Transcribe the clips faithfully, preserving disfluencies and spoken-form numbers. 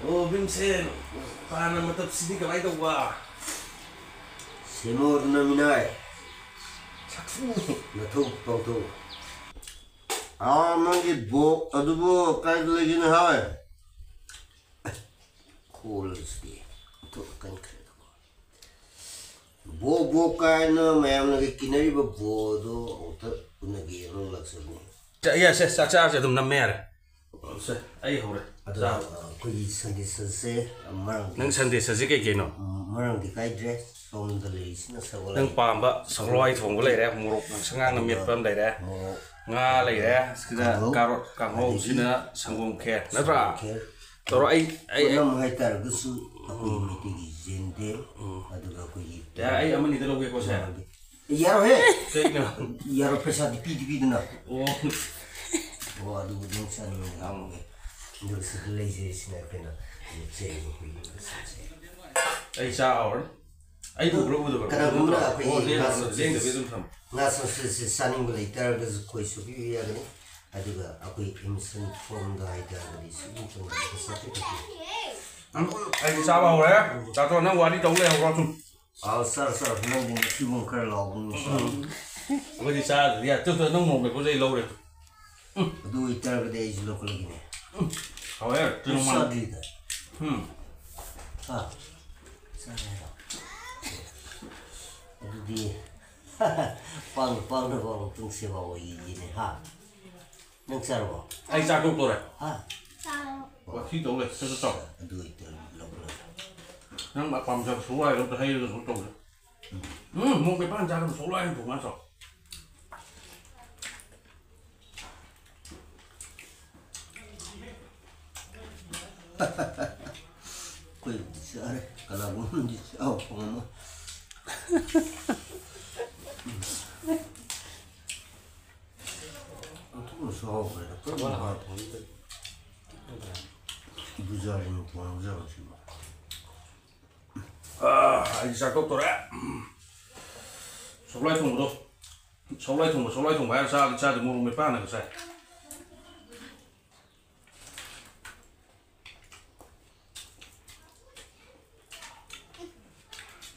ꯑꯣ, ꯚꯤꯝꯁꯦꯟ, ꯍꯥꯟꯅ ꯃꯇꯝꯁꯤꯗꯤ ꯀꯃꯥꯏ ꯇꯧꯕ? ꯁꯦꯝꯃꯣꯗꯅ ꯃꯤꯅꯥꯏ꯫ ꯁꯛꯊꯨ꯫ ꯅꯊꯧ ꯄꯥꯡꯊꯣꯛ꯫ ꯑꯥ, ꯅꯪꯒꯤ ꯕꯣꯛ ꯑꯗꯨꯕꯨ ꯀꯥꯏꯗ ꯂꯩꯒꯦꯅꯦ ꯍꯥꯏ? ꯈꯣꯜꯂꯁꯤꯗꯤ꯫ ꯑꯣꯟꯊꯣꯛꯅ ꯀꯟꯈ꯭ꯔꯦꯗꯀꯣ꯫ ꯕꯣꯛ ꯕꯣꯛ ꯀꯥꯏꯅ ꯃꯌꯥꯝꯅꯒ ꯀꯤꯅꯔꯤꯕ ꯕꯣꯗꯣ ꯑꯃꯨꯛꯇ ꯎꯅꯒꯦꯅ ꯂꯥꯛꯆꯕꯅꯤ꯫ ꯆꯥ-, ꯌꯥꯁꯦ, ꯆꯥꯛ ꯆꯥꯔꯁꯦ, ꯑꯗꯨꯝ ꯅꯝꯃꯦ ꯌꯥꯔꯦ꯫ ꯁꯦ, ꯑꯩ ꯍꯧꯔꯦ꯫ ꯑꯗꯣ, ꯆꯥꯕ꯫ ꯑ, ꯑꯩꯈꯣꯏꯒꯤ ꯁꯟꯗꯦꯁꯟꯁꯦ ꯃꯔꯝꯗꯤ ꯅꯪ ꯁꯟꯗꯦꯁꯟꯁꯦ ꯀꯩ ꯀꯩꯅꯣ? ꯎꯝ, ꯃꯔꯝꯗꯤ ꯀꯥꯏꯗ꯭ꯔꯦ꯫ ꯁꯣꯝꯗ ꯂꯩꯔꯤꯁꯤꯅ ꯁꯒꯣꯜ ꯅꯪ ꯂꯩ꯫ ꯄꯥꯝꯕ ꯁꯒꯣꯜ ꯍꯋꯥꯏ ꯊꯣꯡꯕ ꯂꯩꯔꯦ, ꯃꯣꯔꯣꯛ ꯉꯥꯡꯁꯪ ꯉꯥꯡꯅ ꯑꯗꯨꯒ ꯃꯦꯠꯄ ꯑꯃ ꯂꯩꯔꯦ, ꯃꯣꯔꯣꯛ ꯉꯥ ꯂꯩꯔꯦ, ꯁꯤꯗ ꯀꯥꯡꯍꯧ, ꯀꯥꯔꯣꯠ ꯀꯥꯡꯍꯧ, ꯑꯗꯒꯤ ꯁꯤꯅ ꯁꯪꯒꯣꯝ ꯈꯦꯔ, ꯅꯠꯇ꯭ꯔꯥ? ꯁꯪꯒꯣꯝ ꯈꯦꯔ꯫ ꯇꯧꯔꯣ, ꯑꯩ, ꯑꯩ, ꯑꯩ ꯄꯣꯠꯂꯝ ꯍꯥꯏꯇꯥꯔꯒꯁꯨ ꯑꯩꯈꯣꯏꯒꯤ ꯎꯝ꯫ ꯃꯩꯇꯩꯒꯤ ꯌꯦꯟꯗꯦꯝ, ꯎꯝ꯫ ꯑꯗꯨꯒ ꯑꯩꯈꯣꯏꯒꯤ ꯌꯥꯔꯦ, ꯑꯩ ꯑꯃꯅꯤꯗ ꯂꯧꯒꯦꯀꯣ, ꯁꯦ꯫ ꯌꯥꯔꯣꯏꯍꯦ! ꯀꯩꯒꯤꯅꯣ? ꯌꯥꯔꯣꯏ, ꯄꯩꯁꯥꯗꯤ ꯄꯤꯗꯤ ꯄꯤꯗꯅ꯫ ꯑꯣ꯫ ꯑꯣ, ꯑꯗꯨꯕꯨꯗꯤ ꯅꯪ ꯆꯥꯅꯤꯡꯉꯗꯤ ꯍꯥꯞꯄꯒꯦ꯫ ꯑꯗꯨꯒ ꯁꯤꯗ ꯂꯩꯖꯔꯤꯁꯤꯅ ꯑꯩꯈꯣꯏꯅ ꯆꯦꯡ ꯍꯨꯏ ꯁꯤꯡꯁꯦ꯫ ꯑꯩ ꯆꯥ ꯍꯧꯔꯅꯤ꯫ ꯑꯩ ꯎꯕ꯭ꯔꯥ ꯎꯗꯕ꯭ꯔꯥ? ꯀꯅꯥꯒꯨꯝꯕꯅ ꯑꯩꯈꯣꯏꯒꯤ ꯑꯣ, ꯂꯦꯡ-, ꯉꯥ ꯆꯥꯎꯁꯤꯟꯁꯦ, ꯂꯦꯡꯗꯕꯤ ꯑꯗꯨꯝ ꯊꯝꯃꯣ꯫ ꯉꯥ ꯆꯥꯎꯁꯤꯟꯁꯦ ꯆꯥꯅꯤꯡꯕ ꯂꯩꯇꯥꯔꯒꯁꯨ ꯑꯩꯈꯣꯏꯁꯨ ꯄꯤꯕ ꯌꯥꯒꯅꯤ꯫ ꯑꯗꯨꯒ ꯑꯩꯈꯣꯏ admission formꯗ ꯍꯥꯏꯇꯥꯔꯒꯗꯤ ꯁꯤꯒꯤ ꯆꯪꯕꯗ ꯄꯩꯁꯥ ꯄꯤꯊꯣꯛꯄꯤ꯫ ꯑꯩꯗꯤ ꯆꯥꯕ ꯍꯧꯔꯦ꯫ ꯆꯥꯊꯣꯛ, ꯅꯪ ꯋꯥꯔꯤ ꯇꯧ ꯂꯩꯍꯧꯔꯣ ꯁꯨꯝ꯫ ꯑꯥ, ꯁꯥꯔ, ꯁꯥꯔ, ꯅꯪꯗꯤ ꯉꯁꯤꯒꯨꯝ ꯈꯔ ꯂꯥꯎꯕꯅꯤ꯫ ꯎꯝ꯫ ꯑꯩꯈꯣꯏꯗꯤ ꯆꯥꯗ꯭ꯔꯗꯤ ꯌꯥꯗꯦ꯫ ꯇꯨ, ꯇꯨ, ꯅꯪ ꯃꯣꯔꯣꯛ ꯃꯦꯠꯄꯁꯦ ꯑꯩ ꯂꯧꯔꯦ꯫ ꯎꯝ꯫ ꯑꯗꯨ ꯑꯣꯏꯇꯥꯔꯒꯗꯤ ꯑꯩꯁꯨ ꯂꯧꯈꯠꯂꯒꯦꯅꯦ꯫ ꯎꯝ꯫ ꯍꯥꯎꯋꯦ, ꯇꯨ, ꯑꯩ ꯅꯪ ꯃꯥ-, ꯆꯥꯗ꯭ꯔꯤꯗ꯫ ꯎꯝ꯫ ꯍꯥ? ꯆꯥꯔꯦ ꯍꯥꯏꯔꯣ? ꯑꯗꯨꯗꯤ, ꯄꯥꯡꯅ ꯄꯥꯡꯅꯕ ꯑꯃꯨꯛꯇꯪ ꯁꯦꯕꯥ ꯑꯣꯏꯌꯦꯅꯦ, ꯍꯥ? ꯅꯪ ꯆꯥꯔꯕꯣ? ꯑꯩ ꯆꯥꯛ ꯇꯣꯛꯇꯣꯔꯦ꯫ ꯍꯥ? ꯆꯥꯔꯣ꯫ ꯋꯥꯊꯤ ꯇꯧ ꯂꯩ꯫ ꯁꯠ ꯁꯠ ꯆꯥꯎ꯫ ꯑꯗꯨ ꯑꯣꯏꯇꯥꯔꯗꯤ ꯂꯧꯈꯠꯂꯒꯦ꯫ ꯅꯪ ꯄꯥꯝꯖꯕ ꯁꯒꯣꯜ ꯍꯋꯥꯏꯗꯣ ꯑꯝꯇ ꯍꯩꯔꯒ ꯁꯨꯝ ꯇꯧꯁꯦ꯫ ꯎꯝ, ꯃꯣꯔꯣꯛ ꯃꯦꯠꯄ ꯍꯥꯟꯅ ꯆꯥꯒꯗꯕ, ꯁꯒꯣꯜ ꯍꯋꯥꯏ ꯍꯥꯟꯅ ꯊꯣꯡꯉ ꯆꯥꯎ꯫ ꯑꯩꯈꯣꯏꯕꯨꯗꯤ ꯆꯥꯔꯦ, ꯀꯅꯥꯒꯨꯝꯕ ꯑꯃꯗꯤ ꯆꯥꯕ ꯐꯪꯉꯝꯃꯣꯏ꯫ ꯑꯣꯟꯊꯣꯛꯅꯁꯨ ꯍꯥꯎꯈ꯭ꯔꯦꯗ, ꯀꯔꯝꯕ ꯍꯥꯎ-, ꯕꯨꯖꯥꯔꯤꯅꯣ ꯊꯣꯡꯖꯕꯁꯤꯕꯣ? ꯑꯥ, ꯑꯩꯗꯤ ꯆꯥꯛ ꯇꯣꯛꯇꯣꯔꯦ꯫ ꯁꯒꯣꯜ ꯍꯋꯥꯏ ꯊꯣꯡꯕꯗꯣ, ꯁꯒꯣꯜ ꯍꯋꯥꯏ ꯊꯣꯡꯕ, ꯁꯒꯣꯜ ꯍꯋꯥꯏ ꯊꯣꯡꯕ ꯍꯥꯏꯔ ꯆꯥꯗꯤ ꯆꯥꯗꯦ, ꯃꯣꯔꯣꯛ ꯃꯦꯠꯄ ꯍꯥꯟꯅꯒ ꯆꯥꯏ꯫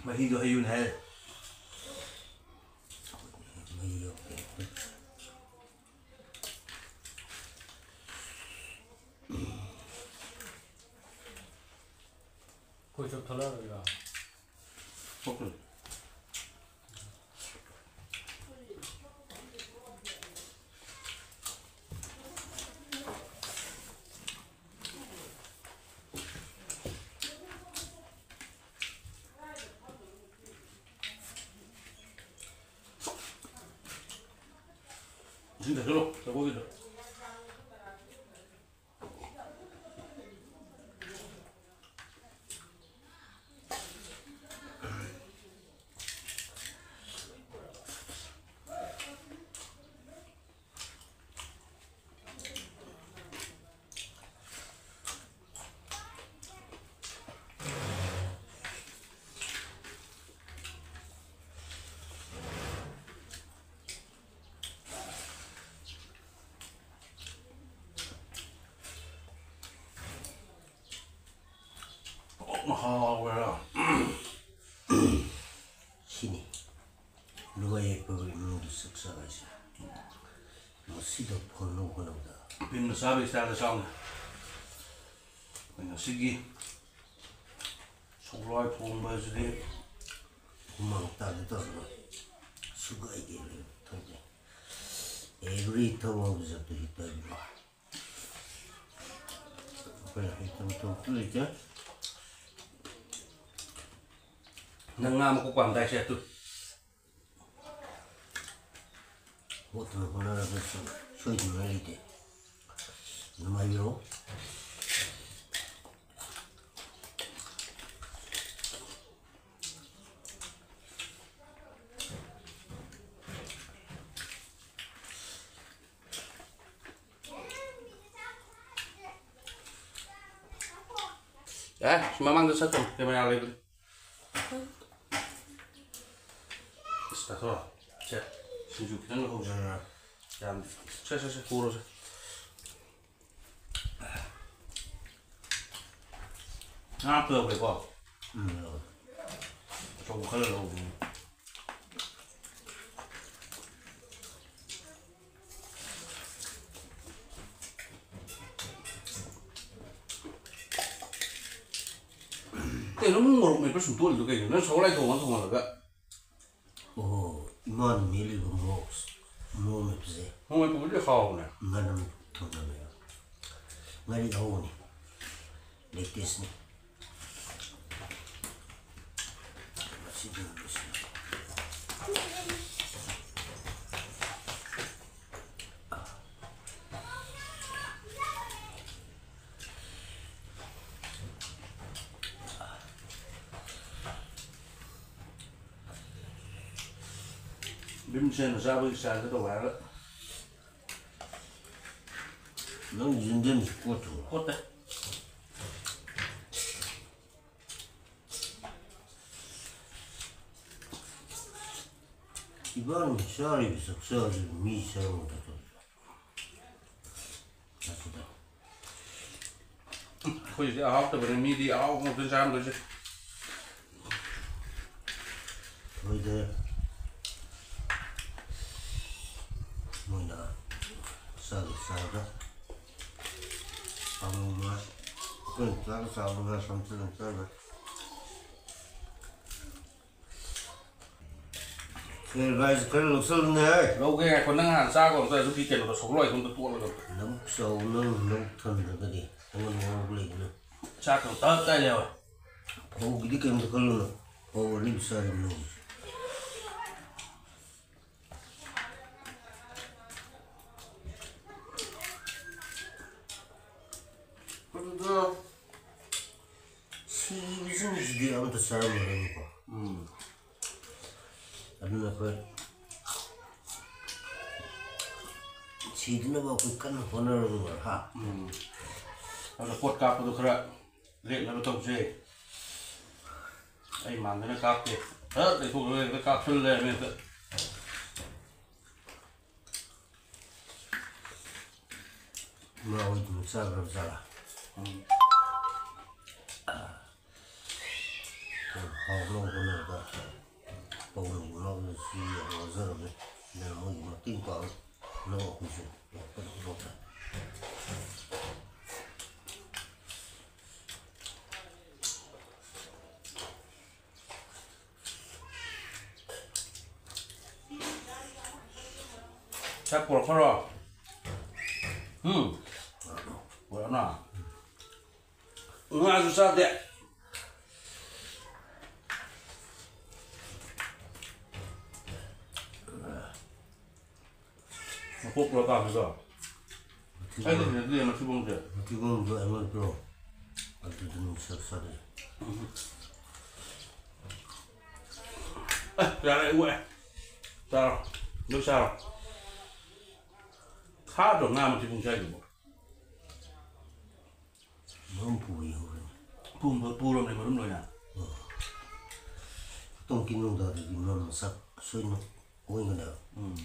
ꯃꯍꯤꯗꯣ ꯍꯩꯌꯨꯅꯦ ꯍꯥꯏꯔꯦ꯫ ꯃꯍꯤ ꯌꯥꯎꯗꯦ꯫ ꯑꯩꯈꯣꯏ ꯆꯨꯞ ꯊꯣꯛꯂꯛꯑꯔꯣꯏꯗ꯭ꯔꯣ? ꯊꯣꯛꯇꯣꯏꯅꯤ꯫ ꯏꯁꯤꯡ ꯊꯛꯆꯜꯂꯣ, ꯆꯐꯨꯒꯤꯗꯣ꯫ ꯑꯣꯛꯅ ꯍꯥꯎꯕ꯭ꯔꯥ? ꯁꯤꯅꯤ ꯅꯨꯡꯉꯥꯏ ꯌꯥꯏꯐꯕ ꯏꯃꯨꯡꯗ ꯆꯥꯛ ꯆꯥꯕ ꯍꯥꯏꯁꯦ꯫ ꯃꯁꯤꯗ ꯐꯪꯅꯕ ꯍꯣꯠꯅꯕꯗ ꯚꯤꯝꯅ ꯆꯥꯕꯒꯤ ꯁ꯭ꯇꯥꯏꯜꯗ ꯆꯥꯎꯅꯦ꯫ ꯑꯩꯈꯣꯏ ꯉꯁꯤꯒꯤ ꯁꯒꯣꯜꯍꯋꯥꯏ ꯊꯣꯡꯕ ꯑꯁꯤꯗꯤ ꯍꯨꯃꯥꯡ ꯇꯥꯒꯦ ꯇꯧꯔꯒ ꯁꯨꯒꯥꯏꯒꯦ ꯊꯣꯛꯑꯦ꯫ Every ꯊꯕꯛ ꯑꯃ ꯆꯠꯄꯁꯤ ꯇꯧꯔꯤꯕ꯫ ꯑꯩꯈꯣꯏꯅ ꯍꯩꯇꯕ ꯊꯕꯛꯇꯤ ꯂꯩꯇꯦ꯫ ꯅꯪ ꯉꯥ ꯃꯀꯣꯛ ꯄꯥꯝꯗꯥꯏꯁꯦ ꯑꯗꯨ꯫ ꯍꯣꯠꯇꯅ ꯍꯣꯠꯅꯔꯒꯁꯨ ꯁꯣꯏꯗꯅꯤꯡꯉꯥꯏ ꯂꯩꯇꯦ꯫ ꯑꯗꯨꯝ ꯍꯥꯏꯕꯤꯔꯛꯑꯣ꯫ ꯑꯦ, ꯁꯤ ꯃꯃꯥꯡꯗ ꯆꯠꯀꯅꯨ, camera ꯂꯩꯕꯅꯤ꯫ ꯑꯁ, ꯇꯥꯊꯣꯛꯑꯣ꯫ ꯁꯦ, ꯁꯤꯡꯖꯨ ꯈꯤꯇꯪ ꯍꯧꯖꯔ꯫ ꯌꯥꯝ, ꯁꯦ, ꯁꯦ, ꯁꯦ, ꯄꯨꯔꯣꯁꯦ꯫ ꯉꯥ ꯄꯨꯔꯛꯎꯔꯦꯀꯣ? ꯎꯝ, ꯌꯥꯎꯔꯦ꯫ ꯇꯧꯕ ꯈꯔ ꯂꯧꯕꯅꯤ꯫ ꯀꯩꯅꯣ, ꯅꯪ ꯃꯣꯔꯣꯛ ꯃꯦꯠꯄ ꯁꯨꯝ ꯇꯣꯠꯂꯤꯗꯣ ꯀꯩꯒꯤꯅꯣ? ꯅꯪ ꯁꯒꯣꯜ ꯍꯋꯥꯏ ꯊꯣꯡꯉ ꯊꯣꯡꯍꯜꯂꯒ꯫ ꯑꯣ, ꯏꯃꯥꯅ ꯃꯦꯠꯂꯤꯕ ꯃꯣꯔꯣꯛ, ꯃꯣꯔꯣꯛ ꯃꯦꯠꯄꯁꯦ ꯃꯣꯔꯣꯛ ꯃꯦꯠꯄꯕꯨꯗꯤ ꯍꯥꯎꯕꯅꯦ꯫ ꯃꯅꯝ ꯊꯣꯛꯅꯕꯅꯦꯕ꯫ ꯉꯥꯔꯤ ꯑꯍꯧꯕꯅꯤ, ꯂꯦꯇꯦꯁꯅꯤ꯫ ꯃꯁꯤꯗꯤ ꯂꯣꯏꯁꯤꯜꯂꯦ꯫ ꯚꯤꯝꯁꯦꯟꯅ ꯆꯥꯕꯒꯤ ꯁ꯭ꯇꯥꯏꯜꯗ ꯇꯧ ꯍꯥꯏꯔꯒ꯫ ꯅꯪ ꯌꯦꯟꯗꯦꯝꯁꯨ ꯀꯣꯠꯇ꯭ꯔꯣ? ꯀꯣꯠꯇꯦ꯫ ꯏꯕꯥꯅꯤ ꯆꯥꯔꯤꯕ ꯆꯥꯛꯆꯥꯁꯤ ꯃꯤ ꯆꯥꯔꯝꯒꯗ꯭ꯔꯣ? ꯑꯗꯨꯗ ꯑꯩꯈꯣꯏꯁꯤꯗꯤ ꯑꯍꯥꯎꯇꯕꯅꯦ, ꯃꯤꯗꯤ ꯑꯍꯥꯎꯕ ꯉꯥꯛꯇꯅꯤ ꯆꯥꯔꯝꯗꯣꯏꯁꯦ꯫ ꯊꯣꯏꯗꯦ꯫ ꯃꯣꯏꯅ ꯆꯥꯒ ꯆꯥꯒ ꯑꯃꯨꯛ ꯉꯥ, ꯑꯩꯈꯣꯏꯅ ꯆꯥꯒ ꯆꯥꯕ ꯉꯥ ꯁꯝꯆꯠ ꯑꯃ ꯆꯥꯒ꯫ ꯁꯦ, ꯒꯥꯏꯁ, ꯈꯔ ꯂꯧꯁꯜꯂꯨꯅꯦ, ꯍꯦ꯫ ꯂꯧꯒꯦ, ꯉꯥꯏꯈꯣ, ꯅꯪ ꯍꯥꯟꯅ ꯆꯥꯈꯣ ꯑꯝꯇ꯫ ꯑꯗꯨꯒꯤ ꯀꯩꯅꯣꯗꯣ, ꯁꯒꯣꯜ ꯍꯋꯥꯏꯗꯣ ꯑꯝꯇ ꯇꯣꯠꯂꯒ ꯑꯝꯇ꯫ ꯅꯕꯨꯛ ꯆꯥꯎ, ꯅꯪ ꯅꯕꯨꯛ ꯊꯟꯗ꯭ꯔꯒꯗꯤ ꯑꯩꯉꯣꯟꯗ ꯉꯥꯎꯕ ꯂꯩꯗꯅ꯫ ꯆꯥꯛꯇꯣ ꯇꯞ ꯇꯥꯏ ꯂꯩꯍꯧꯋꯦ꯫ ꯐꯧꯒꯤꯗꯤ ꯀꯩꯝꯇ ꯈꯜꯂꯨꯅꯨ꯫ ꯐꯧ ꯑꯔꯤꯕ ꯆꯥꯔꯤꯕꯅꯤ ꯍꯧꯖꯤꯛ꯫ ꯑꯗꯨꯗ ꯁꯤꯕꯁꯤꯡꯁꯤꯗꯤ ꯑꯝꯇ ꯆꯥꯔꯝꯃꯔꯣꯏꯕꯀꯣ꯫ ꯎꯝ꯫ ꯑꯗꯨꯅ ꯑꯩꯈꯣꯏ ꯁꯤꯗꯅꯕ ꯑꯩꯈꯣꯏ ꯀꯟꯅ ꯍꯣꯠꯅꯔꯒ ꯂꯣꯏꯔꯦ, ꯍꯥ? ꯎꯝ꯫ ꯑꯗꯨꯅ ꯄꯣꯠ ꯀꯥꯞꯄꯗꯣ ꯈꯔ ꯂꯦꯞꯅꯕ ꯇꯧꯁꯦ꯫ ꯑꯩ ꯃꯥꯡꯗꯅ ꯀꯥꯞꯀꯦ꯫ ꯍꯦꯛ ꯂꯩꯊꯣꯛꯈ꯭ꯔꯒ ꯍꯦꯛꯇ ꯀꯥꯞꯁꯤꯜ ꯂꯩꯔꯝꯃꯦ ꯍꯦꯛꯇ꯫ ꯏꯃꯥ ꯍꯣꯏꯗꯨꯅ ꯆꯥꯈ꯭ꯔꯕ ꯖꯥꯠꯂꯥ? ꯎꯝ꯫ ꯍꯥꯎꯅꯕ ꯍꯣꯠꯅꯕꯗ ꯄꯧꯔꯧꯕ ꯂꯧꯕꯁꯤ ꯌꯥꯝ ꯋꯥꯖꯔꯝꯃꯤ꯫ ꯑꯗꯨꯅ ꯃꯣꯏꯒꯤ ꯃꯇꯦꯡ ꯄꯥꯡꯅꯕ ꯑꯩꯈꯣꯏꯁꯨ ꯌꯥꯝ ꯀꯟꯅ ꯍꯣꯠꯅꯕ ꯇꯥꯏ꯫ ꯁꯛ ꯄꯨꯔꯛꯈ꯭ꯔꯣ꯫ ꯎꯝ꯫ ꯄꯨꯔꯛꯑꯣꯅ꯫ ꯉꯥꯁꯨ ꯆꯥꯗꯦ꯫ ꯃꯀꯣꯛ ꯄꯨꯔꯥ ꯀꯥꯝꯃꯤꯀꯣ꯫ ꯑꯩꯗꯤ ꯍꯩꯅꯗꯦ ꯃꯊꯤꯕꯣꯡꯁꯦ꯫ ꯃꯊꯤꯕꯣꯡꯗꯣ ꯑꯩꯉꯣꯟꯗ ꯄꯤꯔꯛꯑꯣ꯫ ꯑꯗꯨꯗꯨꯅ ꯁꯛ ꯆꯥꯗꯣꯏꯁꯦ꯫ ꯑꯦ, ꯌꯥꯔꯦ, ꯑꯩ ꯑꯣꯛꯑꯦ꯫ ꯆꯥꯔꯣ꯫ ꯑꯗꯨ ꯆꯥꯔꯣ꯫ ꯊꯥꯗ꯭ꯔꯣ ꯉꯥ ꯃꯊꯤꯕꯣꯡ ꯆꯥꯏꯗꯨꯕꯣ? ꯃꯔꯨꯝ ꯄꯨꯕ ꯌꯥꯎꯔꯦ꯫ ꯄꯨꯝꯕ-, ꯄꯨꯔꯕꯅꯦ ꯃꯔꯨꯝ ꯂꯣꯏꯅ꯫ ꯑꯣ꯫ ꯇꯣꯡꯀꯤ ꯅꯨꯡꯗꯥꯗꯗꯤ ꯃꯔꯨꯝ ꯃꯁꯛ ꯑꯁꯣꯏꯅ ꯑꯣꯏꯒꯅꯦꯕ꯫ ꯎꯝ꯫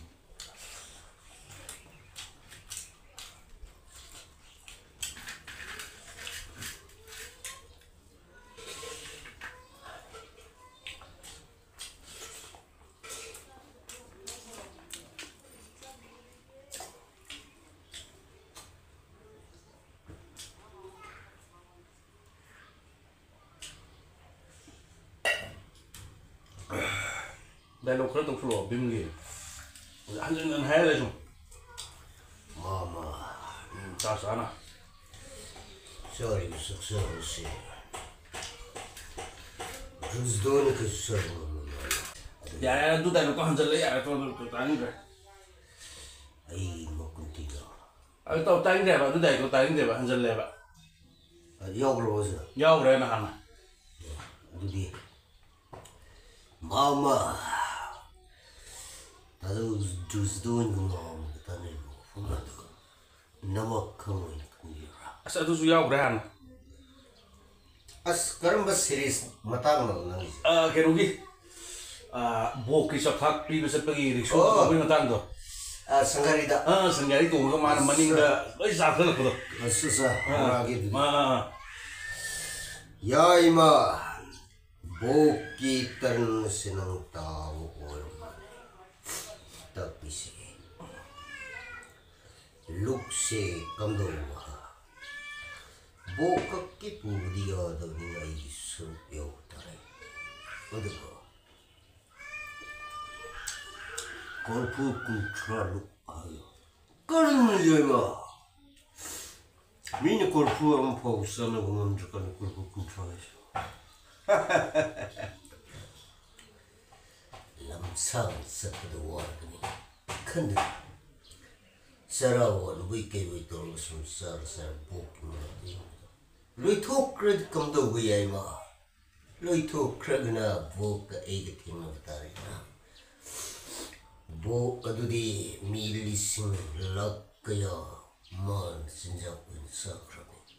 Dialogue ꯈꯔ ꯇꯧꯁꯜꯂꯣ ꯚꯤꯝꯒꯤ꯫ ꯍꯟꯖꯤꯟ ꯍꯟꯖꯤꯟ ꯍꯥꯏꯔ ꯂꯩ ꯁꯨꯝ꯫ ꯃꯥꯃ꯫ ꯎꯝ, ꯆꯥ ꯆꯥꯅ꯫ ꯆꯥꯔꯤꯕ ꯆꯥꯛꯆꯥꯕꯁꯤ ꯖꯨꯁꯗꯣꯟ ꯀꯩꯁꯨ ꯆꯥꯕ ꯉꯝꯕ ꯃꯥꯜꯂꯤ꯫ ꯑꯗꯨ ꯌꯥꯔꯦ, ꯌꯥꯔꯦ, ꯑꯗꯨ dialogue ꯇꯣ ꯍꯟꯖꯤꯜꯂꯦ, ꯌꯥꯔꯦ, ꯇꯣ, ꯇꯣ, ꯇꯥꯅꯤꯡꯗ꯭ꯔꯦ꯫ ꯑꯩ ꯃꯀꯨꯟ ꯊꯤꯗꯣ꯫ ꯑꯗꯨ ꯇꯧ, ꯇꯥꯅꯤꯡꯗ꯭ꯔꯦꯕ, ꯑꯗꯨ dialogue ꯇꯣ ꯇꯥꯅꯤꯡꯗ꯭ꯔꯦꯕ, ꯍꯟꯖꯤꯜꯂꯦꯕ꯫ ꯑꯗꯨ ꯌꯥꯎꯈ꯭ꯔꯕꯣ ꯁꯤꯗ? ꯌꯥꯎꯈ꯭ꯔꯦ ꯅꯍꯥꯟꯅ꯫ ꯑꯗꯨꯗꯤ ꯃꯥꯃ, ꯇꯥꯖꯧ ꯖꯨꯁꯗꯣꯟꯒ ꯃꯥꯃꯒ ꯇꯥꯟꯅꯔꯤꯕ ꯋꯥꯐꯝ ꯑꯗꯨ ꯅꯃꯛ ꯈꯪꯑꯣꯏꯅ ꯈꯟꯕꯤꯕ꯭ꯔꯥ? ꯑꯁ, ꯑꯗꯨꯁꯨ ꯌꯥꯎꯈ꯭ꯔꯦ ꯍꯥꯟꯅ꯫ ꯑꯁ, ꯀꯔꯝꯕ series ꯃꯇꯥꯡꯅꯣ ꯅꯪꯒꯤꯁꯦ? ꯑ, ꯀꯩꯅꯣꯒꯤ, ꯑ, ꯕꯣꯛꯀꯤ ꯆꯥꯛꯊꯥꯛ ꯄꯤꯕ ꯆꯠꯄꯒꯤ ꯔꯤꯛꯁꯣ ꯑꯣ꯫ ꯇꯣꯡꯕꯒꯤ ꯃꯇꯥꯡꯗꯣ꯫ ꯑ, ꯁꯪꯒꯥꯔꯤꯗ꯫ ꯑ, ꯁꯪꯒꯥꯔꯤ ꯇꯣꯡꯉꯒ ꯃꯥꯅ ꯑꯁ꯫ ꯃꯅꯤꯡꯗ ꯂꯣꯏ ꯆꯥꯊꯔꯛꯄꯗꯣ꯫ ꯑꯁ, ꯑꯁ, ꯑ, ꯃꯥꯒꯤ ꯑꯗꯨꯗꯤ꯫ ꯑ, ꯑ, ꯑ꯫ ꯌꯥꯏꯃ, ꯕꯣꯛꯀꯤ ꯇꯔꯟꯁꯦ ꯅꯪ ꯇꯥꯕ ꯑꯣꯏꯔꯝꯃꯅꯤ꯫ ꯇꯥꯛꯄꯤꯁꯦ꯫ ꯂꯨꯛꯁꯦ ꯀꯝꯗꯧꯕ? ꯕꯣꯛ ꯈꯛꯀꯤ ꯄꯨꯕꯗꯤ ꯌꯥꯗꯕꯅꯤꯅ ꯑꯩꯒꯤ ꯁꯔꯨꯛ ꯌꯥꯎ ꯇꯥꯔꯦ꯫ ꯑꯗꯨꯒ ꯀꯣꯔꯐꯨ ꯀꯨꯟꯊ꯭ꯔꯥ ꯂꯨꯛ ꯍꯥꯏꯌꯣ꯫ ꯀꯔꯤꯅꯣ ꯌꯥꯏꯃ? ꯃꯤꯅ ꯀꯣꯔꯐꯨ ꯑꯃ ꯐꯥꯎ ꯆꯥꯅꯕ ꯉꯝꯗ꯭ꯔꯀꯥꯟꯗ ꯀꯣꯔꯐꯨ ꯀꯨꯟꯊ꯭ꯔꯥ ꯍꯥꯏꯁꯤꯕꯣ? ꯂꯝꯁꯥꯡ ꯆꯠꯄꯗ ꯋꯥꯔꯕꯅꯤ ꯈꯟꯗꯨꯅ ꯆꯔꯥ ꯋꯥꯟꯕꯣꯏ ꯀꯩꯕꯣꯏ ꯇꯧꯔꯒ ꯁꯨꯝ ꯆꯥꯔ ꯆꯥꯔ ꯕꯣꯛꯀꯤ ꯃꯅꯥꯛꯇ ꯌꯧꯕꯗ ꯂꯣꯏꯊꯣꯛꯈ꯭ꯔꯗꯤ ꯀꯝꯗꯧꯕ ꯌꯥꯏꯃ? ꯂꯣꯏꯊꯣꯛꯈ꯭ꯔꯒꯅ ꯕꯣꯛꯀ ꯑꯩꯒ ꯊꯦꯡꯅꯕ ꯇꯥꯔꯦꯗꯅ꯫ ꯕꯣꯛ ꯑꯗꯨꯗꯤ ꯃꯤ ꯂꯤꯁꯤꯡ ꯂꯥꯛ ꯀꯌꯥ ꯃꯥꯅ ꯆꯤꯟꯖꯥꯛ ꯑꯣꯏꯅ ꯆꯥꯈ꯭ꯔꯕꯅꯤ꯫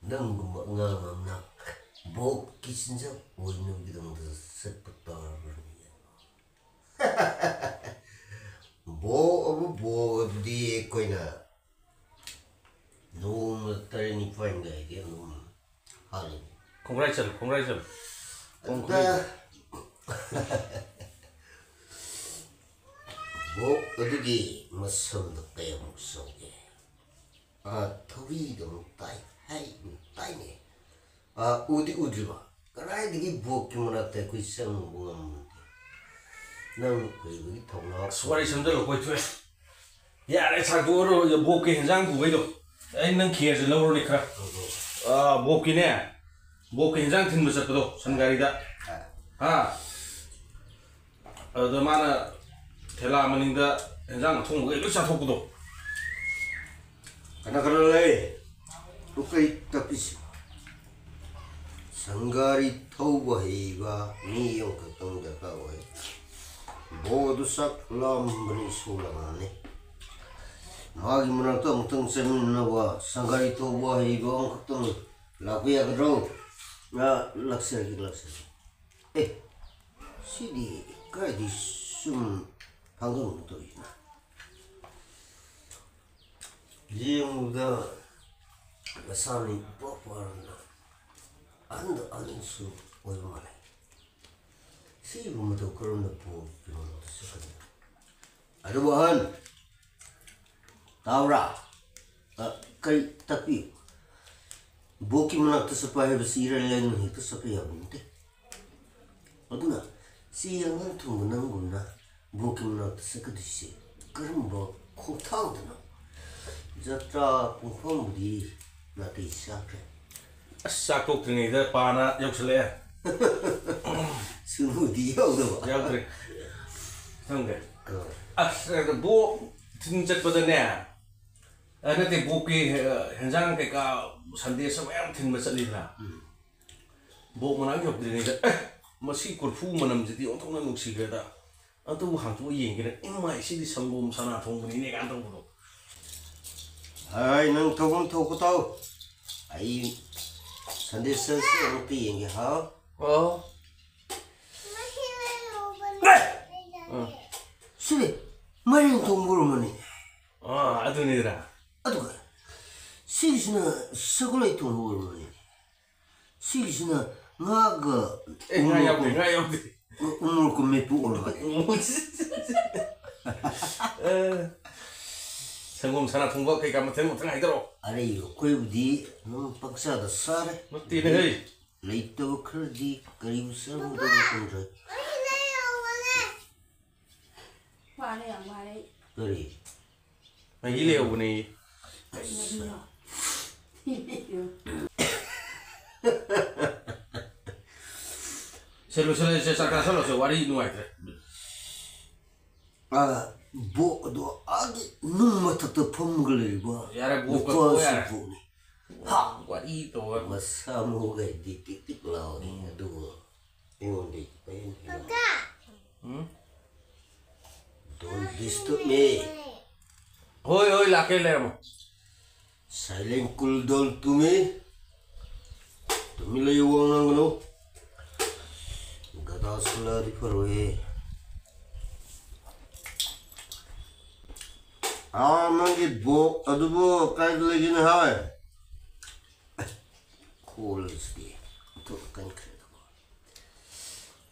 ꯅꯪꯒꯨꯝꯕ ꯑꯉꯥꯡ ꯑꯃꯅ ꯕꯣꯛꯀꯤ ꯆꯤꯟꯖꯥꯛ ꯑꯣꯏꯅꯕꯒꯤꯗꯃꯛꯇ ꯆꯠꯄ ꯇꯥꯔꯕꯅꯤ꯫ ꯕꯣꯛ ꯑꯕꯨ ꯕꯣꯛ ꯑꯗꯨꯗꯤ ꯑꯩꯈꯣꯏꯅ ꯅꯣꯡꯃ ꯇꯔꯦꯠ ꯅꯤꯄꯥꯟꯒ ꯍꯦꯛ ꯑꯗꯨꯝ ꯍꯥꯜꯂꯤ꯫ ꯈꯣꯡꯒ꯭ꯔꯥꯏ ꯆꯠꯂꯨ, ꯈꯣꯡꯒ꯭ꯔꯥꯏ ꯆꯠꯂꯨ꯫ ꯈꯣꯡ ꯑꯗ ꯈꯨꯠ꯫ ꯕꯣꯛ ꯑꯗꯨꯒꯤ ꯃꯁꯝꯗꯣ ꯀꯌꯥꯃꯨꯛ ꯆꯥꯎꯒꯦ? ꯑꯥ, ꯊꯧꯔꯤꯗꯧꯅ ꯇꯥꯏ ꯍꯥꯏ, ꯇꯥꯏꯅꯦ꯫ ꯑꯥ, ꯎꯗꯤ ꯎꯗ꯭ꯔꯤꯕ? ꯀꯗꯥꯏꯗꯒꯤ ꯕꯣꯛꯀꯤ ꯃꯅꯥꯛꯇ ꯑꯩꯈꯣꯏ ꯆꯪꯕ ꯉꯝꯗꯦ? ꯅꯪ ꯍꯩꯕꯒꯤ ꯊꯧꯅꯥ ꯑꯁ, ꯋꯥꯔꯤ ꯁꯝꯖꯜꯂꯣ, ꯀꯣꯏꯊꯣꯛꯑꯦ꯫ ꯌꯥꯔꯦ, ꯁꯥꯡꯗꯣꯛꯑꯔꯣꯏ꯫ ꯕꯣꯛꯀꯤ ꯍꯦꯟꯖꯥꯡ ꯄꯨꯕꯩꯗꯣ ꯑꯩ ꯅꯪ ꯈꯦꯔꯁꯦ ꯂꯧꯔꯨꯅꯦ ꯈꯔ꯫ ꯑꯥ, ꯕꯣꯛꯀꯤꯅꯦ, ꯕꯣꯛꯀꯤ ꯍꯦꯟꯖꯥꯡ ꯊꯤꯟꯕ ꯆꯠꯄꯗꯣ ꯁꯟ ꯒꯥꯔꯤꯗ꯫ ꯍꯥ? ꯑꯗꯨꯗ ꯃꯥꯅ ꯊꯦꯂꯥ ꯃꯅꯤꯡꯗ ꯍꯦꯟꯖꯥꯡ ꯑꯊꯣꯡꯕꯈꯩ ꯂꯣꯏ ꯆꯥꯊꯣꯛꯄꯗꯣ꯫ ꯀꯅꯥ ꯀꯅꯥ ꯂꯩ? ꯄꯨꯀꯩ ꯇꯞꯄꯤꯁꯤ꯫ ꯁꯪꯒꯥꯔꯤ ꯊꯧꯕ ꯍꯩꯕ ꯃꯤ ꯑꯃꯈꯛꯇꯪ ꯗꯔꯀꯥꯔ ꯑꯣꯏ꯫ ꯕꯣꯗꯨ ꯆꯥꯛ ꯂꯥꯝꯕꯅꯤ ꯁꯣꯜꯂꯝꯃꯅꯤ꯫ ꯃꯥꯒꯤ ꯃꯅꯥꯛꯇ ꯑꯃꯨꯛꯇꯪ ꯆꯠꯃꯤꯟꯅꯅꯕ ꯁꯪꯒꯥꯔꯤ ꯊꯧꯕ ꯍꯩꯕ ꯑꯃꯈꯛꯇꯪ ꯂꯥꯛꯄ ꯌꯥꯒꯗ꯭ꯔꯣ? ꯑ, ꯂꯥꯛꯆꯔꯒꯦ, ꯂꯥꯛꯆꯔꯒꯦ꯫ ꯑꯦ, ꯁꯤꯗꯤ ꯀꯥꯏꯗꯤ ꯁꯨꯝ ꯐꯥꯡꯒꯪꯅ ꯇꯧꯔꯤꯁꯤꯅ? ꯌꯦꯡꯕꯗ ꯃꯁꯥꯅ ꯏꯄꯥ ꯄꯥꯔꯅ ꯑꯍꯟꯗ ꯑꯍꯟꯁꯨ ꯑꯣꯏꯕ ꯃꯥꯜꯂꯦ꯫ ꯁꯤꯒꯨꯝꯕꯗꯣ ꯀꯔꯝꯅ ꯄꯣꯛꯀꯤꯅꯣ? ꯑꯗꯨꯕꯨ ꯑꯍꯟ, ꯇꯥꯕ꯭ꯔꯥ? ꯑ, ꯀꯔꯤ ꯇꯥꯛꯄꯤꯌꯨ? ꯕꯣꯛꯀꯤ ꯃꯅꯥꯛꯇ ꯆꯠꯄ ꯍꯥꯏꯕꯁꯤ ꯏꯔꯥꯏ ꯂꯥꯏꯅ ꯍꯦꯛꯇ ꯆꯠꯄ ꯌꯥꯕ ꯅꯠꯇꯦ꯫ ꯑꯗꯨꯅ ꯁꯤ ꯑꯉꯥꯡ ꯊꯣꯡꯕ ꯅꯪꯒꯨꯝꯅ ꯕꯣꯛꯀꯤ ꯃꯅꯥꯛꯇ ꯆꯠꯀꯗꯣꯏꯁꯦ ꯀꯔꯝꯕ ꯈꯣꯡꯊꯥꯡꯗꯅꯣ? ꯖꯇ꯭ꯔꯥ ꯄꯨꯡꯐꯝꯕꯨꯗꯤ ꯅꯥꯇꯩ ꯆꯥꯈ꯭ꯔꯦ꯫ ꯑꯁ, ꯆꯥꯛ ꯇꯣꯛꯇ꯭ꯔꯤꯉꯩꯗ ꯄꯥꯅ ꯌꯧꯁꯜꯂꯛꯑꯦ꯫ ꯁꯨꯅꯨꯗꯤ ꯌꯥꯎꯗꯕ꯫ ꯌꯥꯎꯗ꯭ꯔꯦ꯫ ꯊꯝꯒꯦ꯫ ꯑ꯫ ꯑꯁ, ꯕꯣꯛ ꯊꯤꯟ ꯆꯠꯄꯗꯅꯦ, ꯑ, ꯅꯠꯇꯦ, ꯕꯣꯛꯀꯤ, ꯑ, ꯍꯦꯟꯖꯥꯡ ꯀꯩꯀꯥ ꯁꯟꯗꯦꯁ ꯃꯌꯥꯝ ꯊꯤꯟꯕ ꯆꯠꯂꯤꯗꯅ꯫ ꯎꯝ꯫ ꯕꯣꯛ ꯃꯅꯥꯛ ꯌꯧꯗ꯭ꯔꯤꯉꯩꯗ, "ꯑꯦ, ꯃꯁꯤ ꯀꯣꯔꯐꯨ ꯃꯅꯝꯁꯤꯗꯤ ꯑꯣꯟꯊꯣꯛꯅ ꯅꯨꯡꯁꯤꯈ꯭ꯔꯦꯗ꯫ ꯑꯗꯨꯕꯨ ꯍꯥꯡꯇꯣꯛꯑ ꯌꯦꯡꯒꯦꯅ, ꯏꯃꯥꯏ, ꯁꯤꯗꯤ ꯁꯪꯒꯣꯝ ꯁꯅꯥ ꯊꯣꯡꯕꯅꯤꯅꯦ" ꯀꯥꯏꯅ ꯇꯧꯕꯗꯣ꯫ ꯍꯥꯏ, ꯅꯪ ꯊꯣꯛꯐꯝ ꯊꯣꯛꯄ ꯇꯧ꯫ ꯑꯩ ꯁꯟꯗꯦꯁ ꯑꯃꯨꯛꯇ ꯌꯦꯡꯒꯦ, ꯍꯥꯎ꯫ ꯑꯣ꯫ ꯑ꯫ ꯁꯤꯗꯤ ꯃꯥꯏꯔꯦꯟ ꯊꯣꯡꯕ ꯑꯣꯏꯔꯝꯃꯅꯤ꯫ ꯑꯥ, ꯑꯗꯨꯅꯤꯗꯅ꯫ ꯑꯗꯨꯒ ꯁꯤꯒꯤꯁꯤꯅ ꯁꯒꯣꯜ ꯊꯣꯡꯕ ꯑꯣꯏꯔꯝꯃꯅꯤ꯫ ꯁꯤꯒꯤꯁꯤꯅ ꯉꯥꯒ ꯑꯦ, ꯉꯥ ꯌꯥꯎꯗꯦ, ꯉꯥ ꯌꯥꯎꯗꯦ꯫ ꯎ-, ꯎꯃꯣꯔꯣꯛꯀ ꯃꯦꯠꯄ ꯑꯣꯏꯔꯝꯃꯅꯤ꯫ ꯑꯦ, ꯁꯪꯒꯣꯝ ꯁꯅꯥ ꯊꯣꯡꯕ ꯀꯩꯀꯥ ꯃꯊꯦꯜ ꯃꯊꯦꯜ ꯍꯥꯏꯗꯔꯛꯑꯣ꯫ ꯑꯔꯩꯕ ꯑꯩꯈꯣꯏꯕꯨꯗꯤ ꯑꯗꯨꯝ ꯄꯪꯆꯥꯗ ꯆꯥꯔꯦ꯫ ꯅꯠꯇꯦꯅꯦ, ꯍꯩ꯫ ꯂꯩꯇꯕ ꯈꯔꯗꯤ ꯀꯔꯤꯕꯨ ꯆꯥꯔꯨꯗꯧꯅꯣ ꯈꯪꯗ꯭ꯔꯦ꯫ ꯋꯥꯔꯦ, ꯌꯥꯝ ꯋꯥꯔꯦ ꯑꯩ꯫ ꯀꯔꯤ? ꯃꯍꯤ ꯂꯩꯍꯧꯕꯅꯦ꯫ ꯀꯔꯤ ꯃꯍꯤꯅꯣ? ꯁꯦ, ꯂꯣꯏꯁꯤꯜꯂꯁꯦ, ꯆꯥꯛ ꯆꯥꯁꯤꯜꯂꯁꯦ, ꯋꯥꯔꯤ ꯅꯨꯡꯉꯥꯏꯇ꯭ꯔꯦ꯫ ꯑꯥ, ꯕꯣꯛ ꯑꯗꯣ ꯑꯥꯒꯤ ꯅꯨꯡ ꯃꯊꯛꯇ ꯐꯝꯃꯒ ꯂꯩꯕ ꯌꯥꯔꯦ, ꯕꯣꯛꯀ ꯅꯨꯄꯥꯁꯤ ꯇꯣꯛꯑꯣ ꯌꯥꯔꯦ꯫ ꯕꯣꯛꯅꯤ꯫ ꯍꯥ! ꯋꯥꯔꯤ ꯇꯧꯕ꯫ ꯃꯁꯥ ꯃꯎꯒ ꯍꯥꯏꯗꯤ ꯇꯤꯛ ꯇꯤꯛ ꯂꯥꯎꯏ, ꯎꯝ꯫ ꯑꯗꯨꯕꯨ ꯑꯩꯉꯣꯟꯗ pen pen. Um? Don't disturb me. ꯍꯣꯏ, ꯍꯣꯏ, ꯂꯥꯛꯀꯦ, ꯂꯩꯔꯝꯃꯣ꯫ Silent cool down to me. ꯇꯨꯃꯤꯟ ꯂꯩꯌꯨ, ꯋꯥ ꯉꯥꯡꯒꯅꯨ꯫ ꯒꯗꯥ ꯁꯨꯂꯥꯗꯤ ꯐꯔꯣꯏꯌꯦ꯫ ꯑꯥ, ꯅꯪꯒꯤ ꯕꯣꯛ ꯑꯗꯨꯕꯨ ꯀꯥꯏꯗ ꯂꯩꯒꯦꯅꯦ ꯍꯥꯏ? ꯈꯣꯜꯁꯤꯗꯤ ꯑꯣꯟꯊꯣꯛꯅ ꯀꯟꯈ꯭ꯔꯦꯗꯀꯣ꯫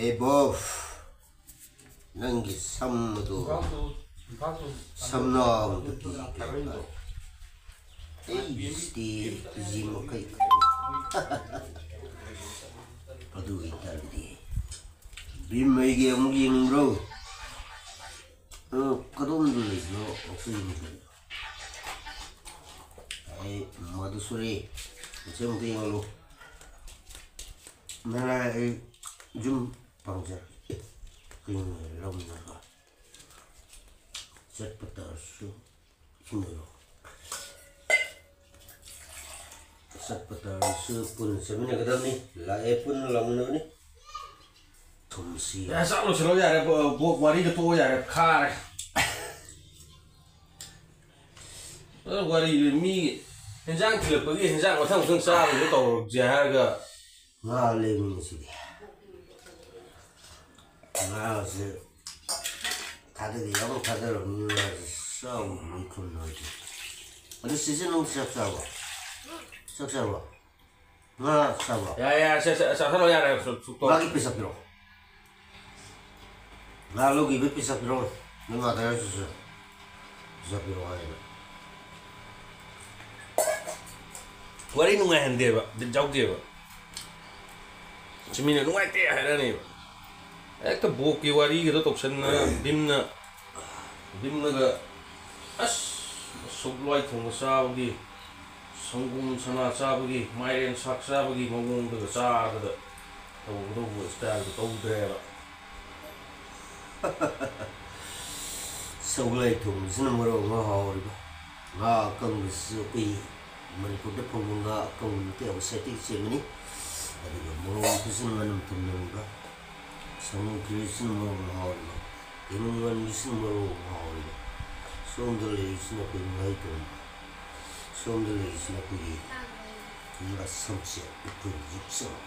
ꯑꯦ ꯕꯣꯐ, ꯅꯪꯒꯤ ꯁꯝ ꯑꯗꯨ ꯏꯝꯐꯥꯜ ꯇꯨ, ꯏꯝꯐꯥꯜ ꯇꯨ ꯁꯝꯅꯥꯎꯗꯒꯤ ꯀꯩꯅꯣ, ꯑꯩꯁꯤꯗꯤ ꯀꯦ ꯖꯤ ꯃꯈꯩ꯫ ꯑꯗꯨ ꯑꯣꯏꯇꯥꯔꯗꯤ ꯕꯤꯝ ꯑꯩꯒꯤ ꯑꯃꯨꯛ ꯌꯦꯡꯅꯤꯡꯕ꯭ꯔꯣ? ꯑ, ꯀꯗꯣꯝꯗ ꯂꯩꯕꯅꯣ ꯑꯩꯈꯣꯏ ꯌꯨꯝꯗ? ꯑꯩ ꯃꯗꯨꯁꯨꯔꯤ, ꯃꯁꯤ ꯑꯃꯨꯛꯇ ꯌꯦꯡꯍꯜꯂꯨ꯫ ꯅꯅꯥꯏ ꯑꯩ ꯌꯨꯝ ꯄꯥꯡꯖꯔꯛꯀꯦ꯫ ꯀꯩꯅꯣ ꯂꯧꯅꯕ ꯆꯠꯄ ꯇꯥꯔꯁꯨ ꯏꯁꯤꯡ ꯂꯩꯔꯣ꯫ ꯆꯠꯄ ꯇꯥꯔꯁꯨ ꯄꯨꯟꯅ ꯆꯠꯃꯤꯟꯅꯒꯗꯕꯅꯤ꯫ ꯂꯥꯛꯑꯦ ꯄꯨꯟꯅ ꯂꯥꯛꯃꯤꯟꯅꯕꯅꯤ꯫ ꯊꯨꯝꯁꯤ꯫ ꯌꯥꯔꯦ, ꯆꯥꯛ ꯂꯣꯏꯁꯤꯜꯂꯣ ꯌꯥꯔꯦ, ꯕꯣ-, ꯕꯣ-, ꯋꯥꯔꯤꯒ ꯇꯣꯛꯑꯣ ꯌꯥꯔꯦ, ꯈꯥꯔꯦ꯫ ꯑ, ꯋꯥꯔꯤꯗꯨ ꯃꯤ ꯍꯦꯟꯖꯥꯡ ꯊꯤꯜꯂꯛꯄꯒꯤ ꯍꯦꯟꯖꯥꯡ ꯃꯊꯪ ꯃꯊꯪ ꯆꯥꯕꯗꯨ ꯇꯧꯔꯁꯦ ꯍꯥꯏꯔꯒ꯫ ꯉꯥ ꯂꯩꯕꯅꯤ ꯉꯁꯤꯗꯤ꯫ ꯉꯥꯁꯦ ꯊꯥꯗꯗꯤ ꯌꯥꯝ ꯊꯥꯗꯔꯕꯅꯤ, ꯉꯥꯁꯦ ꯆꯥꯎꯕ ꯃꯩꯈꯨꯟ ꯑꯣꯏꯗꯦ꯫ ꯑꯗꯨ ꯆꯦꯆꯦ ꯅꯪ ꯆꯥꯛ ꯆꯥꯔꯕꯣ? ꯆꯥꯛ ꯆꯥꯔꯕꯣ? ꯉꯥ ꯆꯥꯕ꯭ꯔꯣ? ꯌꯥꯔꯦ, ꯌꯥꯔꯦ, ꯁꯦ, ꯁꯦ, ꯆꯥꯁꯜꯂꯣ, ꯌꯥꯔꯦ, ꯁꯨ-, ꯁꯨꯛꯇꯣꯛ꯫ ꯃꯥꯒꯤ ꯄꯩꯁꯥ ꯄꯤꯔꯛꯑꯣ꯫ ꯉꯥ ꯂꯧꯈꯤꯕꯩ ꯄꯩꯁꯥ ꯄꯤꯔꯛꯑꯣ꯫ ꯅꯪ ꯉꯥ ꯇꯔꯥ ꯆꯠꯁꯦ꯫ ꯄꯩꯁꯥ ꯄꯤꯔꯛꯑꯣ ꯍꯥꯏꯌꯦꯕ꯫ ꯋꯥꯔꯤ ꯅꯨꯡꯉꯥꯏꯍꯟꯗꯦꯕ, ꯕꯤꯠ ꯌꯥꯎꯗꯦꯕ꯫ ꯁꯤ ꯃꯤꯅ ꯅꯨꯡꯉꯥꯏꯇꯦ ꯍꯥꯏꯔꯛꯑꯅꯦꯕ꯫ ꯍꯦꯛꯇ ꯕꯣꯛꯀꯤ ꯋꯥꯔꯤꯒꯗꯣ ꯇꯧꯁꯟꯗꯅ ꯚꯤꯝꯅ ꯚꯤꯝꯅꯒ ꯑꯁ, ꯁꯒꯣꯜ ꯍꯋꯥꯏ ꯊꯣꯡꯕ ꯆꯥꯕꯒꯤ, ꯁꯪꯒꯣꯝ ꯁꯅꯥ ꯆꯥꯕꯒꯤ, ꯃꯥꯏꯔꯦꯟ ꯁꯥꯛ ꯆꯥꯕꯒꯤ ꯃꯑꯣꯡꯗꯒ ꯆꯥꯔꯒꯗ ꯇꯧꯒꯗꯧꯕ ꯁ꯭ꯇꯥꯏꯜꯗꯣ ꯇꯧꯗ꯭ꯔꯦꯕ꯫ ꯁꯒꯣꯜ ꯍꯋꯥꯏ ꯊꯣꯡꯕꯁꯤꯅ ꯃꯔꯣꯜ ꯑꯃ ꯍꯥꯎꯔꯤꯕ꯫ ꯉꯥ ꯑꯀꯪꯕꯁꯤꯁꯨ ꯑꯩꯈꯣꯏ ꯃꯅꯤꯄꯨꯔꯗ ꯐꯪꯕ ꯉꯥ ꯑꯀꯪꯕ ꯅꯠꯇꯦ, ꯑꯥꯎꯠꯁꯥꯏꯠꯇꯒꯤ ꯆꯦꯟꯕꯅꯤ꯫ ꯑꯗꯨꯒ ꯃꯣꯔꯣꯛ ꯃꯦꯠꯄꯁꯤꯅ ꯃꯅꯝ ꯊꯨꯝꯅꯕ, ꯁꯪꯒꯣꯝ ꯈꯦꯔꯁꯤꯅ ꯃꯔꯣꯜ ꯑꯃ ꯍꯥꯎꯔꯤꯕ, ꯌꯦꯔꯨꯝ ꯉꯥꯟꯕꯁꯤꯅ ꯃꯔꯣꯜ ꯑꯃ ꯍꯥꯎꯔꯤꯕ꯫ ꯁꯣꯝꯗ ꯂꯩꯔꯤꯁꯤꯅ ꯑꯩꯈꯣꯏ ꯉꯥꯍꯩ ꯊꯣꯡꯕ, ꯁꯣꯝꯗ ꯂꯩꯔꯤꯁꯤꯅ ꯑꯩꯈꯣꯏꯒꯤ ꯉꯥ ꯁꯝꯆꯦꯠ, ꯑꯩꯈꯣꯏꯒꯤ ꯌꯣꯛꯆꯕ꯫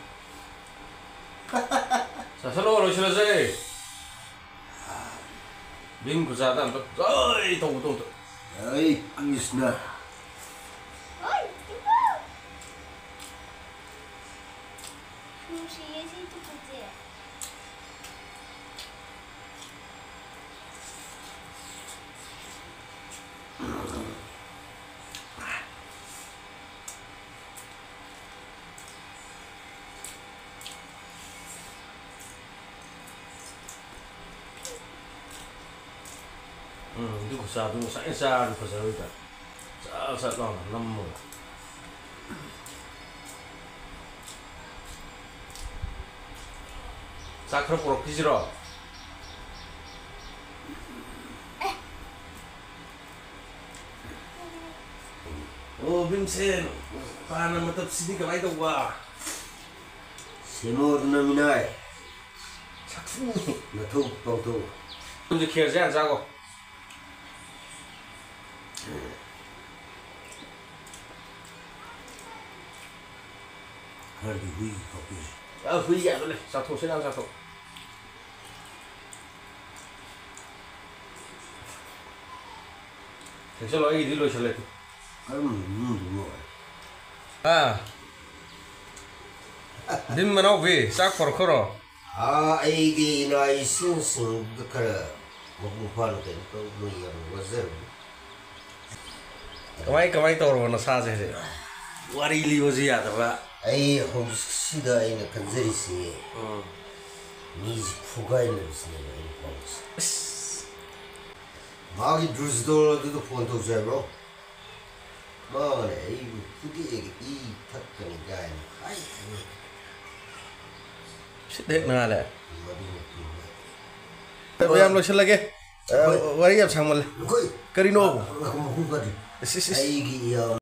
ꯆꯥꯁꯜꯂꯣ, ꯂꯣꯏꯁꯤꯜꯂꯁꯦ꯫ ꯚꯤꯝ ꯈꯨꯆꯥꯗ ꯑꯝꯇ ꯖꯥꯏ ꯇꯧꯕ ꯇꯧꯗ꯫ ꯖꯥꯏ ꯀ꯭ꯔꯤꯁꯅ꯫ ꯅꯨꯡꯁꯤꯌꯦ ꯁꯤ ꯇꯨꯄꯤꯁꯦ꯫ ꯎꯝ, ꯑꯗꯨ ꯈꯨꯆꯥꯗꯨ ꯉꯁꯥꯏꯅ ꯆꯥꯔꯗꯤ ꯐꯖꯔꯣꯏꯗ꯭ꯔꯥ? ꯆꯠ ꯆꯠ ꯂꯥꯎꯅ ꯅꯝꯃꯒ꯫ ꯆꯥꯛ ꯈꯔ ꯄꯨꯔꯛꯈꯤꯁꯤꯔꯣ? ꯑꯣ, ꯚꯤꯝꯁꯦꯟ, ꯍꯥꯟꯅ ꯃꯇꯝꯁꯤꯗꯤ ꯀꯃꯥꯏꯅ ꯇꯧꯕ? ꯁꯦꯝꯃꯣꯗꯅ ꯃꯤꯅꯥꯏ꯫ ꯁꯛꯊꯨ꯫ ꯅꯊꯧ ꯄꯥꯡꯊꯣꯛ꯫ ꯅꯪꯁꯨ ꯈꯦꯔꯁꯦ ꯍꯥꯟꯅ ꯆꯥꯈꯣ꯫ ꯈꯔꯗꯤ ꯍꯨꯏ ꯈꯣꯠꯄꯤꯔꯦ꯫ ꯑ, ꯍꯨꯏ ꯌꯥꯕꯅꯦ꯫ ꯆꯥꯊꯣꯛꯁꯤ, ꯅꯪ ꯆꯥꯊꯣꯛ꯫ ꯍꯦꯛꯆꯜꯂꯣ, ꯑꯩꯒꯤꯗꯤ ꯂꯣꯏꯁꯜꯂꯦ꯫ ꯀꯔꯝꯕ ꯏꯃꯨꯡꯗꯨꯅꯣ? ꯑꯥ꯫ ꯚꯤꯝ ꯃꯅꯥꯎꯕꯤ, ꯆꯥꯛ ꯄꯣꯔꯛꯈ꯭ꯔꯣ꯫ ꯑꯥ, ꯑꯩꯒꯤ ꯏꯅꯥ ꯏꯁꯤꯡꯁꯤꯡꯗ ꯈꯔ ꯃꯄꯨꯡ ꯐꯥꯅ ꯀꯩꯅꯣ ꯇꯧ, ꯃꯣꯏ ꯌꯥꯝꯅ ꯋꯥꯖꯔꯕꯅꯤ꯫ ꯀꯃꯥꯏ, ꯀꯃꯥꯏ ꯇꯧꯔꯕ ꯅꯁꯥꯁꯦ ꯍꯧꯖꯤꯛ? ꯋꯥꯔꯤ ꯂꯤꯕꯁꯨ ꯌꯥꯗꯕ꯫ ꯑꯩ ꯍꯧꯖꯤꯛꯁꯤꯗ ꯑꯩꯅ ꯈꯟꯖꯔꯤꯁꯤ, ꯎꯝ꯫ ꯃꯤꯁꯤ ꯐꯨꯒꯥꯏꯅꯕꯁꯤꯅꯦꯕ ꯑꯩꯅ ꯄꯥꯝꯃꯤꯁꯦ꯫ ꯑꯁ꯫ ꯃꯥꯒꯤ ꯗ꯭ꯔꯨꯖꯗꯣꯜ ꯑꯗꯨꯗ ꯐꯣꯟ ꯇꯧꯁꯦ ꯍꯥꯏꯕ꯭ꯔꯣ? ꯃꯥꯅꯦ ꯑꯩꯕꯨ ꯐꯨꯗꯦꯛꯑꯒ ꯏ ꯊꯛꯀꯅꯤ ꯀꯥꯏꯅ ꯍꯥꯏ꯫ ꯁꯤꯠ ꯍꯦꯛ ꯅꯥꯜꯂꯦ꯫ ꯃꯗꯨ ꯅꯨꯄꯤꯗꯨꯅ ꯃꯌꯥꯝ ꯂꯣꯏꯁꯤꯜꯂꯒꯦ꯫ ꯑ, ꯑꯩꯈꯣꯏ ꯋꯥꯔꯤ ꯌꯥꯝ ꯁꯥꯡꯃꯜꯂꯦ꯫ ꯑꯩꯈꯣꯏ ꯀꯔꯤꯅꯣ? ꯃꯈꯨꯝ ꯐꯠꯇ꯭ꯔꯤ꯫ ꯏꯁ, ꯏꯁ, ꯏꯁ꯫ ꯑꯩꯒꯤ ꯏꯌꯥꯝꯕ